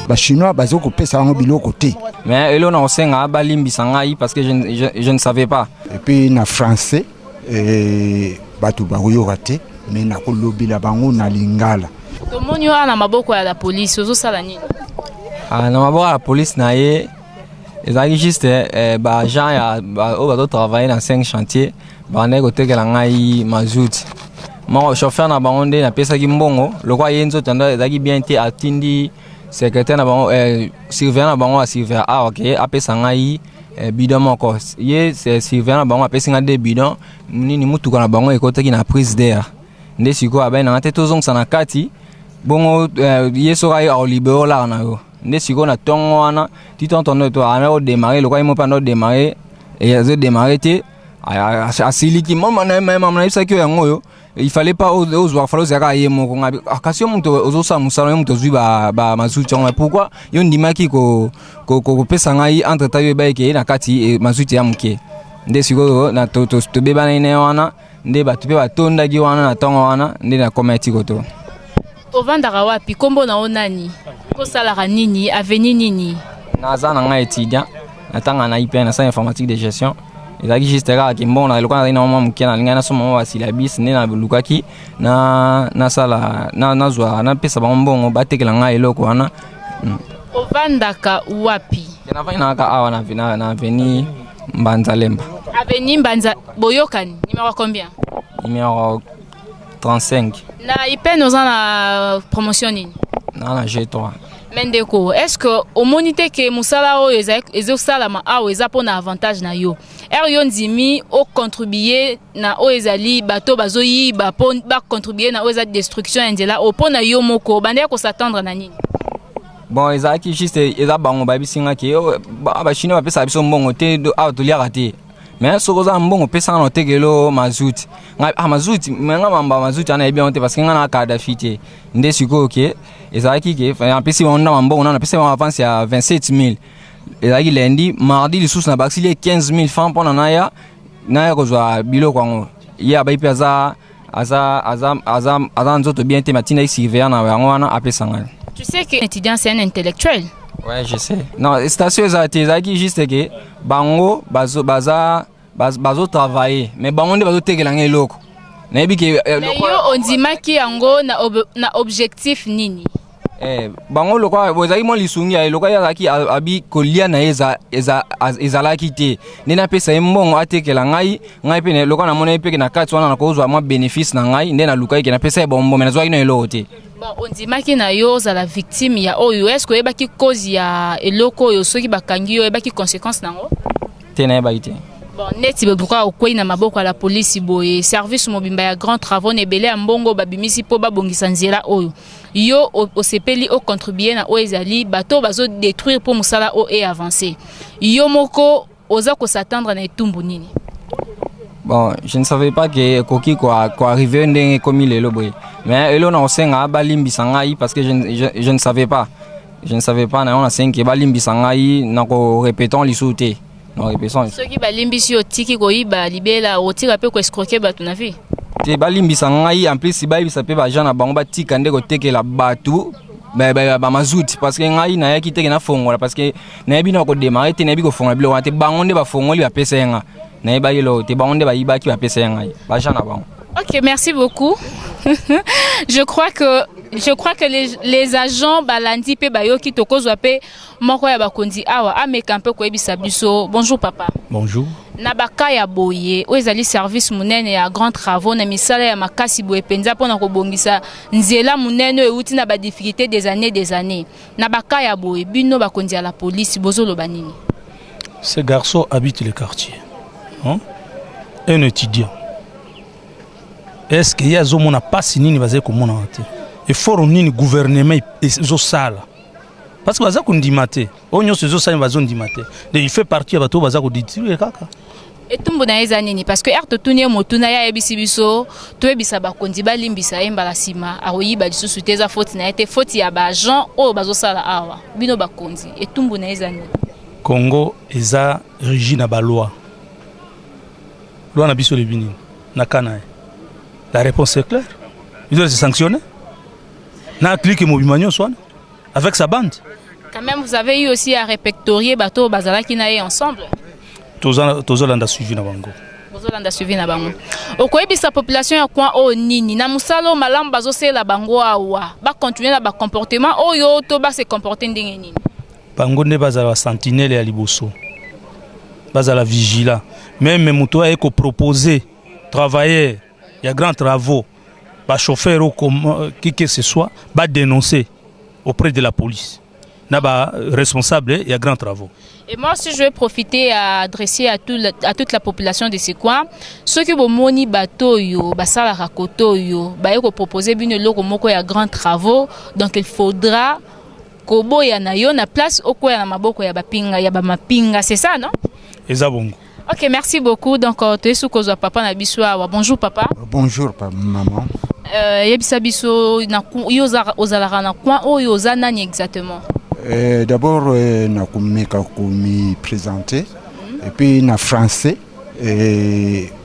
Bachinois bazo kopesa bango biloko te. Mais eloko na kosenga, balimbisa ngai parce que je ne savais pas. Et puis na français bato bakoyoka te, mais nakolobela bango na lingala. Tomoni wana na maboko ya la police, ozosala nini? Ah, na maboko ya la police na ye ezalaki juste baagent ya oyo bazotravaille na 5 chantier, bandaki kotekela ngai mazout. Moko chauffeur na bango nde napesaki mbongo. Lokola ye nzoto ndo ezalaki bien te, atindi secrétaire na bango, surveillant na bango, asurveilla awa ke apesa ngai bidon moko. Ye surveillant na bango apesi ngai deux bidon. Nini, mutuka na bango ekotaki na prise d'air, nde sikoyo abai na nga te, tozongisa na kati bongo. Ye soki aye, akolibere olaka na yo. Nde sikoyo na ntongo wana ti tontondo to anda kodémarrer, lokola ye mo mpe anda kodémarrer, azodémarrer te, asiliki. Mama na mama nayebisaki oyo yango oyo, il fallait pas ozwa, fallait ozalaka ye moko. Ngai kasi yo moto ozosala mosala, yo moto ozwi bamazuti yango, pourquoi yo ndimaki kopesa ngai? Entre temps yo ebayeke ye na kati mazuti ya moke. Nde sikoyo tobebanaki na ye wana, nde bato mpe batondaki wana na ntongo wana, nde nakoma etiko to. Ovandaka wapi? Nkombo na yo nani? Kosalaka nini? Avenue nini? Naza na ngai étudiant, natanga na IPN, nasala informatique de gestion. Ezalaki juste kaka ke mbongo na lokola nazalaki na mwa moke, nalingai nasomba mwa basyllabus, nde nalukaki nasala, nazwa, napesa bango mbongo batekela ngai eloko wana. Ovandaka wapi? Navandi na kaka awa na avenue Mbanza Lemba. Avenue Mbanza Boyokani, numéro combien? Numéro 35. Na IPN oza na promotion nini? Na G3. Mais ndeko, est ce que omoni te ke mosala oyo ezosalama awa eza mpona avantage na yo? Ere yo ndimi ocontribue na oyo ezali bato bazoyiba mpo bacontribue na oyo eza destruction ya nzela oyo mpo na yo moko, bandeki kos'attendre na nini? Bon, ezalaki juste eza bango bayebisi nga ke bachinois bapesaka biso mbongo te, awa toliaka te, mais soki oza na mbongo, opesanga na otekelo mazuti. Ngai ah, mazuti, mais nga mamba mazuti wana nayebi yango te, parce que nga na Kadafi te. Nde sikoyo ke ezalaki ke apesi bango ndama mbongo nano, apesi bango avance ya 27 000. Ezalaki lundi, mardi lisusu na bakisili ye 15 000 francs mpona naya kozwa biloko yango. Ye abai mpe aza nzoto bien te, matindaki surveillant na yango wana apesa ngai. Tu sais que étudiant, c'est un intellectuel. Ouais, je sais. Non, station eza te, ezalaki juste ke bango bazo baza bazotravaille, mais bango nde bazotekela ngai eloko, nayebi ke Mais yo ondimaki yango na objectif nini? Bango lokola ezalaki mwa lisungi ya lokola ye azalaki abi kolia na ye ezalaki te, nde napesa ye mbongo atekela ngai. Ngai mpe lokola namoni ye mpe na kati wana nakozwa mwa bénéfice na ngai, nde nalukaki ke napesa ye bombo, mais nazwaki na eloko te. Bon, ondimaki na yo ozala victime ya oyo. Est ce que oyebaki cause ya eloko oyo? Soki bakangi yo, oyebaki conséquence nango? Te, nayebaki te. Bon, neti pourquoi okwei na maboko ya la police boye? Service mobimba ya grand travaux na ebele ya mbongo babimisi mpo babongisa nzela oyo, yo osepeli ocontribue na oyo ezali bato bazodétruire mpo mosala oyo eavance. Yo moko oza kos'attendre na etumbu nini? Bon, je ne savais pas que ekoki koarrive ndenge ekomi lelo boye, mais eloko na kosenga, balimbisa ngai parce que je ne savais pas, je ne savais pas. Na yango nasengi ke balimbisa ngai, na korépéter lisusu te, na korépéter. Soki balimbisi yo, otiki koyiba libela? Otika mpe koescroquer bato na vie? Te, balimbisa ngai. En plus bayebisa mpe baagent na bango batika nde kotekela bato bamazuti, parce que ngai nayaki teke nafongola, parce que nayebi na kodémarrer te, nayebi kofongola biloko wana te. Bango nde bafongoli, bapesa ye nga, nayebaki eloko te. Bango nde bayibaki, bapesa ye ngai, baagent na bango. Ok, merci beaucoup. Je crois que les agents balandi pe bayoki. Tokozwa pe moko ya bakonzi awa ameka mpe koyebisa biso. Bonjour papa. Bonjour. Na baka ya boye oyo ezali service monene ya grand travaux na misala ya makasi boye mpenza mpona kobongisa nzela monene oyo euti na badifficulté des années des années, na baka ya boye, bino bakonzi ya la police bozoloba nini? Ce garçon habite le quartier, hein? Un étudiant. Est-ce que ye azomona mpasi nini bazali komonana te? Effort nini gouvernement ezosala? Parce que baza kondima te, oyo nyonso ezosalema bazondima te. Donc il fait partie ya bato oyo baza kodétruire kaka. Etumbu na ye eza nini? Parce que ere totuni ye motuna, ye ayebisi biso toyebisa bakonzi balimbisa ye, mbala nsima akoyiba lisusu te. Eza faute na ye te, faute ya baagent oyo bazosala awa. Bino bakonzi, etumbu na ye eza nini? Congo eza régi na baloi. Loi na biso elobi nini na ka na ye? La réponse est claire: il doit se sanctionner na clique mobima nyonso wana avec sa bande. Quand même, vous avez eu aussi à répertorier bato bazalaki na ye ensemble. Tozolanda suivi na bango. Bozolanda suivi na bango. Okoyebisa population ya coin oyo nini na mosala oyo malamu bazosalela bango awa? Bacontinue na bacomportement oyo to base comporte ndenge nini? Bango nde bazala basentinelle ya liboso, bazala vigilant. Même moto aye kopropose travailleur ya grand travaux, bachauffeur ou qui que ce soit, badénoncer auprès de la police na baresponsable ya grand travaux. Et moi aussi, je vais profiter à adresser à toute la population de ces coins. Ceux qui bomoni bato yo, basalaka koto yo, baye ko proposer bino eloko moko ya grands travaux, donc il faudra koboya na yo na place okoya na maboko ya bapinga ya bamapinga, c'est ça, non? Eza bongo. Ok, merci beaucoup. Donc toyesu kozwa papa na biso awa. Bonjour papa. Bonjour maman. Yebisa biso na yo ozalaka na coin oyo, oza nani exactement? D'abord nakomeka komi présenter et puis na français,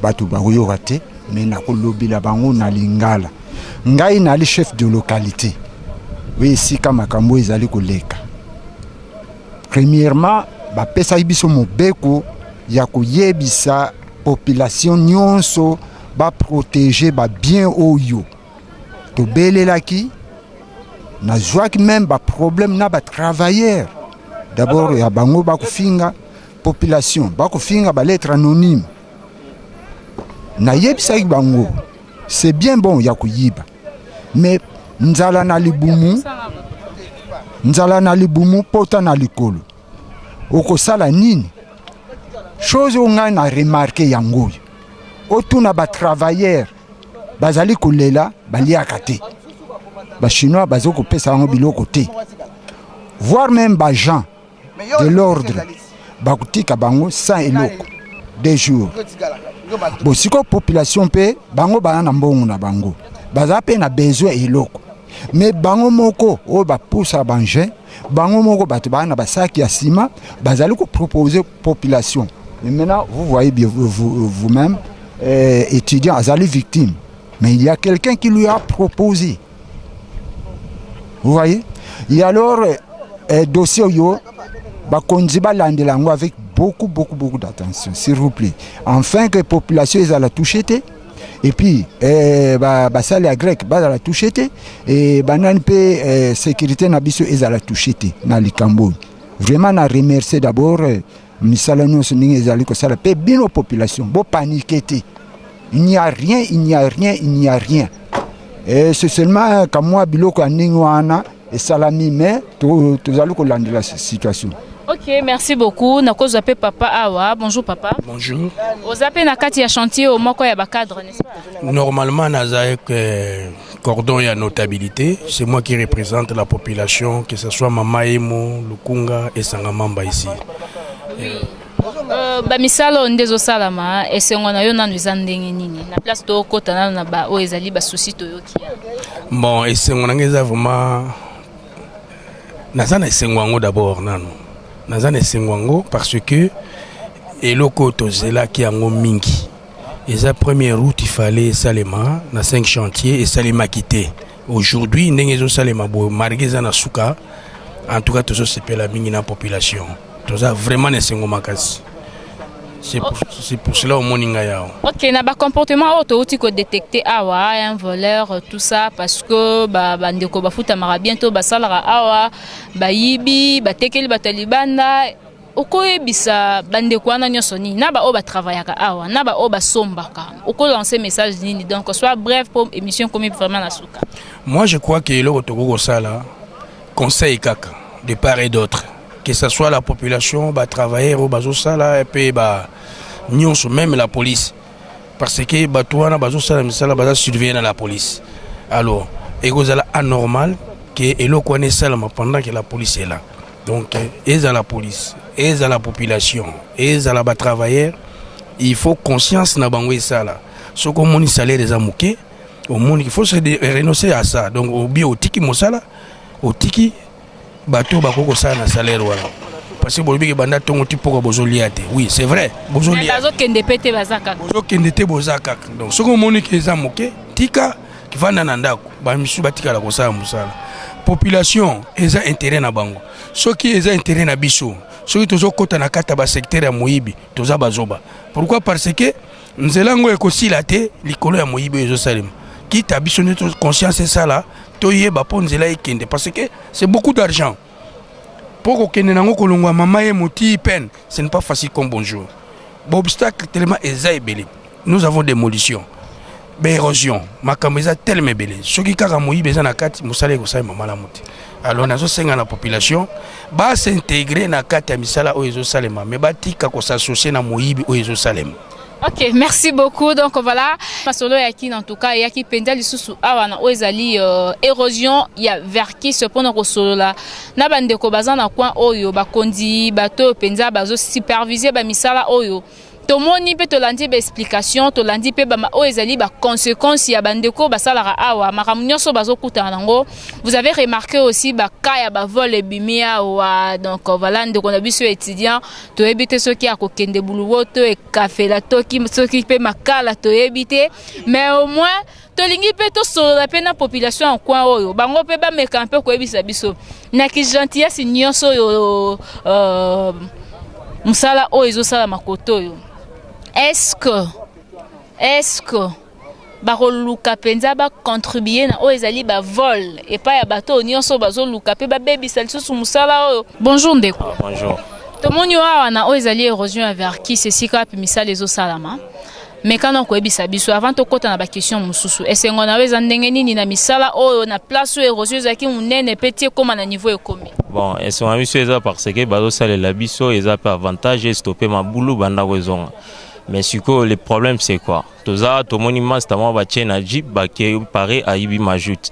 bato bakoyoka te, mais nakolobela bango na lingala. Ngai nali chef de localité oyo esika makambo ezali koleka. Premièrement, bapesaki biso mobeko ya koyebisa population nyonso baprotege babien oyo tobelelaki. Nazwaki même baproblème na batravailleur. D'abord ya bango bakofinga population, bakofinga balettre anonyme. Nayebisaki bango, c'est bien bon ya koyiba, mais nzala na libumu, nzala na libumu, pota na likolo, okosala nini? Chose oyo ngai na remarke yango oyo, otuna batravailleur, bazali kolela, baliaka te, bachinois baza kopesa bango biloko te, voire même baagent de l'ordre bakotika bango sans eloko 2 jours. Bon, sikoyo population mpe bango baza na mbongo na bango, baza mpe na besoin eloko, mais bango moko oyo bapusa baengin, bango moko bato baa na basaki ya nsima, bazali kopropose population. Mais maintenant, vous voyez bien vous-même, étudiant azali victime, mais il y a quelqu'un qui lui a proposé, vous voyez. Et alors dossier oyo, bakonzi balandela yango avec beaucoup, beaucoup, beaucoup d'attention, s'il vous plaît, enfin que population ezala touché te. Et puis basali ya grec bazala touché te, e banani mpe, sécurité na biso ezala touché te na likambo oyo. Vraiment na remercier d'abord misala nyonso ndenge ezali kosala, mpe bino population bopanike te. Il n'y a rien, il n'y a rien, il n'y a rien, et c'est seulement kamwa biloko ya ndenge wana esalami, mais tozali kolandela situation. Ok, merci beaucoup. Nakozwa mpe papa awa. Bonjour papa. Bonjour. Oza mpe na kati ya chantier oyo, moko ya bacadre, n'est-ce pas? Normalement, naza cordon ya notabilité. C'est moi qui représente la population, que ce soit Mama Emo, Lukunga et Sangamamba ici. Oui. Bamisala oyo nde ezosalama, esengo na yo nanu eza ndenge nini na place tokota nanu na ba oyo ezali basusi toyoki ya? Bon, esengo na ngai eza vraiment, naza na esengo yango. D'abord nanu naza na esengo yango parce que eloko oyo tozelaki yango mingi, eza première route, il fallait esalema na 5 chantier, esalemaki te. Aujourd'hui, ndenge ezosalema boye, malgré eza na suka, en tout cas tozosepela mingi na population, toza vraiment na esengo makasi. C'est pour cela omoni ngai awa. Ok, na bacomportement oyo touti kodétecte awa, un voleur, tout ça, parce que bandeko bafutamaka bientôt, basalaka awa, bayibi, batekeli bato ya libanda. Okoyebisa bandeko wana nyonso nini, na baoyo batravaillaka awa, na baoyo basombaka? Okolance message nini? Donc soit bref po émission komi vraiment na suka. Moi, je crois que eloko tokoki kosala, conseil kaka de part et d'autre, que ce soit la population, batravailleur oyo bazosala, mpe ba nyonso, même la police, parce que bato wana bazosala misala, baza surveiller na la police. Alors ekozala anormal ke eloko wana esalama pendant que la police est là. Donc ezala police, ezala population, ezala batravailleur, il faut conscience na bango esala. Soki omoni salaire eza moke, omoni qu'il faut se renoncer à ça. Donc obi otiki mosala, otiki bato bakoki kosala na salaire wana, parce que bolobi ke banda ntongo ti mpoka bozolia te. Oui, c'est vrai, bozolia. Bazokende mpe te, baza kaka. Bozokende te, boza kaka. Donc soki omoni ke eza moke, tika, vanda na ndako, bamisusu batikala kosala mosala. Population eza intérêt na bango. Soki eza intérêt na biso, soki tozokɔta na kati ya basecteur ya moyibi, toza bazoba. Pourquoi? Parce que nzela yango ekosila te likolo ya moyibi oyo ezosalema. Kita biso nde conscience esala, toyeba mpo nzela ekende, parce que c'est beaucoup d'argent mpo kokende nango kolongwa mama ye moti peine. Ce n'est pas facile comme bonjour. Baobstacle tellement eza ebele. Nous avons démolition, baérosion, makambo eza telema ebele. Soki kaka moyibi eza na kati, mosala ekosalema malamu te. Alors nazosenga na population bas'intégrer na kati ya misala oyo ezosalema, mais batika kos'associer na moyibi oyo ezosalema. Ok, merci beaucoup. Donc voilà, masolo ya Kin en tout cas, yaki penza lisusu awa na oyo ezali érosion ya Verckys, mpona kosolola na bandeko baza na coin oyo, bakondi bato oyo mpenza bazosupervise bamisala oyo. Tomoni mpe tolandi baexplication, tolandi mpe oyo ezali baconséquence ya bandeko basalaka awa, makambo nyonso bazokutana nango. Vous avez remarqué aussi bacas ya bavol ebimi awa. Donc voilà, ndeko na biso étudiant, toyebi te soki akokende buluwo to ekafela, toki soki mpe makala, toyebi te. Mais au moins tolingi mpe tosolola mpe na population ya coin oyo, bango mpe bameka mpe koyebisa biso na kigentillesse nyonso oyo mosala oyo ezosalama kote oyo, est-ce que bakoluka mpenza bacontribue na oyo ezali bavol epai ya bato oyo nyonso bazoluka mpe babebisa lisusu mosala oyo? Bonjour ndeko. Ah, bonjour. Tomoni oyo awa na oyo ezali érosion ya Verckys, esika wapi misala ezosalama. Mekana koyebisa biso, avant tokɔta na baquestion mosusu, esengo na yo eza ndenge nini na misala oyo, na place oyo érosion ezalaki monene mpe ti ekóma na niveau ekomi? Bon, esengo na biso eza parce que bazosalela biso, eza mpe avantage estoppe mabulu, bandako ezonga. Mais sikoyo le problème, c'est quoi? Toza tomoni master moko batie na jeep, bake pare ayibi mazout.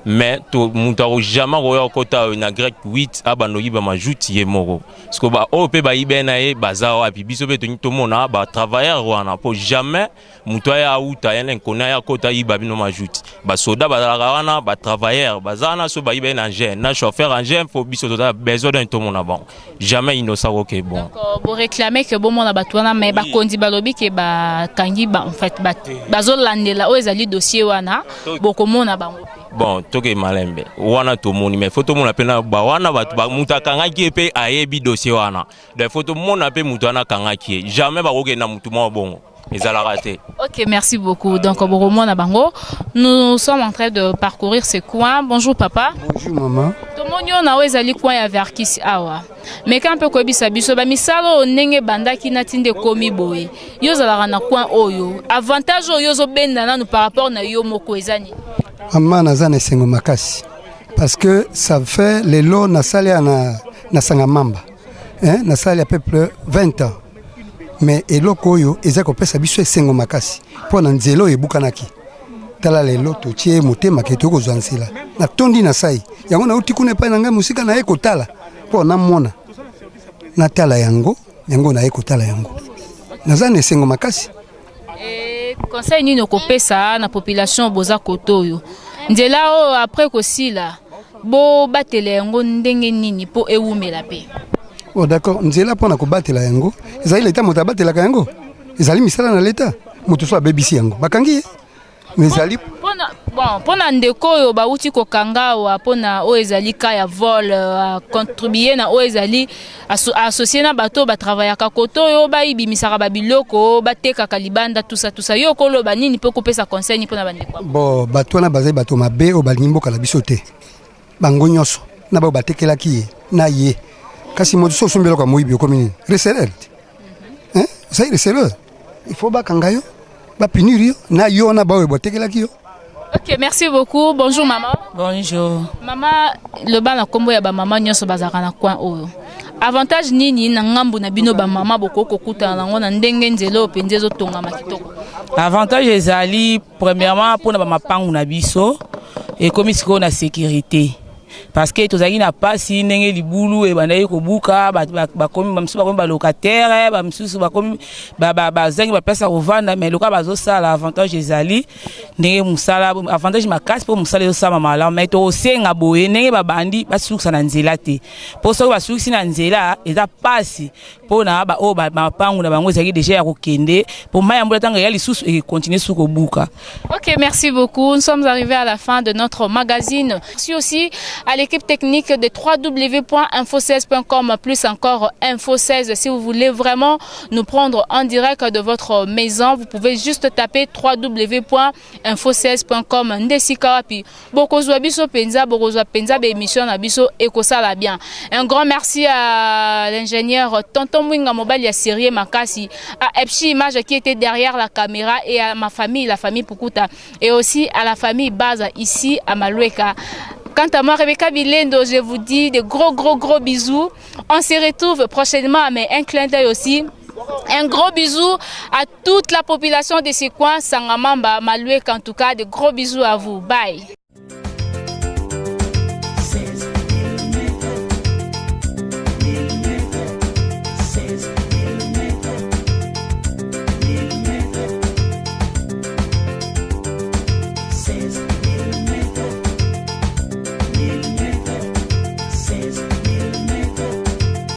Mais to moto ako jamais akoya kokɔta na grec 8, abanda oyiba mazout ye moko. Parce que baoyo mpe bayiba na ye baza wapi? Biso mpe tolingi tomona batravailleur wana, mpo jamais moto aya auta ya na nkoni aya kota ayiba bino mazout. Basoda bazalaka wana, batravailleur baza wana. So bayiba ye na engin na chauffeur engin, fo biso toza besoin don tomona bango. Jamais innocent koke bon. Donc boréclame ke bomona bato wana, mais bakonzi balobi ke bakangi ba, en fait bazolandela oyo ezali dossier wana, bokomona bango mpe. Bon, toke malembe wana tomoni, mais fo tomona mpe na bawana bato moto akangaki ye mpe ayebi dossier wana. Donc fo tomona mpe moto wana akangaki ye. Jamais bakokende na motu moko bongo, ezalaka te. Ok, merci beaucoup. Donc bokomona bango. Nous sommes en train de parcourir ce coin. Bonjour papa. Bonjour maman. Tomoni oyo na oyo ezali coin ya Verckys awa. Meka mpe koyebisa biso bamisala oyo ndenge ebandaki na ntinda ekomi boye. Yo ozalaka na coin oyo, avantage oyo ozobenda nanu par rapport na yo moko eza nini? Mama, naza na esengo makasi parce que ça fait lelo nasali ya na sanga mamba, hein, nasali à peu près 20 ans. Mais eloko oyo eza kopesa biso esengo makasi mpo na nzela oyo ebukanaki, tala lelo totie motema ke toyei kozwa nzela. Natondi na sai yango, nauti kuna epai na ngai mosika, naye kotala mpo namona, natala yango, yango naye kotala yango, naza na esengo makasi. Conseil nini okopesa na population boza kote oyo, nzela oyo après kosila bobatela yango ndenge nini mpo ewumela mpe? Oh, d'accord. Nzela mpona kobatela yango ezali leta moto abatelaka yango, ezali misala na leta. Moto so abebisi yango, bakangi ye, mais ezali Bon, mpona ndeko oyo bauti kokanga awa mpona oyo ezali cas ya vol, contribue na oyo ezali associé na bato oyo batravaillaka kote oyo, bayibimisaka babiloko, batekaka libanda, tusa tusa, yo okoloba nini mpo kopesa conseil nini mpona bandeko? Bon, bato wana bazali bato mabe oyo balingi mboka na biso te. Bango nyonso na baoyo batekelaki ye na ye. Kasi moto so osombi eloko ya moyibi, okomi nini? Receleur te, ozali receleur. Il faut bakanga yo, bapunir yo na yo na baoyo batekelaki yo. Ok, merci beaucoup. Bonjour maman. Bonjour. Mama, loba na kombo ya bamama nyonso bazalaka na coin oyo. Avantage nini na ngambu na bino bamama bokoki kokutana nango na ndenge nzela oyo mpenza ezotongama kitoko? Avantage ezali premièrement mpona bamapangu na biso ekomi sikoyo na sécurité, parce que tozalaki na pasi ndenge libulu ebandaki kobuka. Bakomi bamisusu bakomi balocataire, bamisusu bakomi bazangi baplace ya kovanda. Mais lokola bazosala, avantage ezali ndenge mosala, avantage makasi mpo mosala ezosalama malamu. Mais tokosenga boye, ndenge babandi, basukisa na nzela te, mpo soki basukisi na nzela, eza pasi mpona baoyo mapangu na bango ezalaki déjà ya kokende, mpo mai ya mbula ntango eya lisusu, ekontinue su kobuka. Ok, merci beaucoup. Nous sommes arrivés à la fin de notre magazine. Merci aussi à à l'équipe technique de www.info16.com, plus encore Info 16. Si vous voulez vraiment nous prendre en direct de votre maison, vous pouvez juste taper www.info16.com. Nde esika wapi bokozwa biso penza, bokozwa penza ba émission na biso ekosala bien. Un grand merci à l'ingénieur Tonton Mwinga Mobali ya Serie Makasi, à Epsi Image qui était derrière la caméra et à ma famille, la famille Pukuta, et aussi à la famille Baza ici à Malueka. Quant à moi, Rebecca Bilendo, je vous dis de gros, gros, gros bisous. On se retrouve prochainement, mais un clin d'œil aussi. Un gros bisou à toute la population de ces coins, Sangamamba, Malueka en tout cas, de gros bisous à vous. Bye.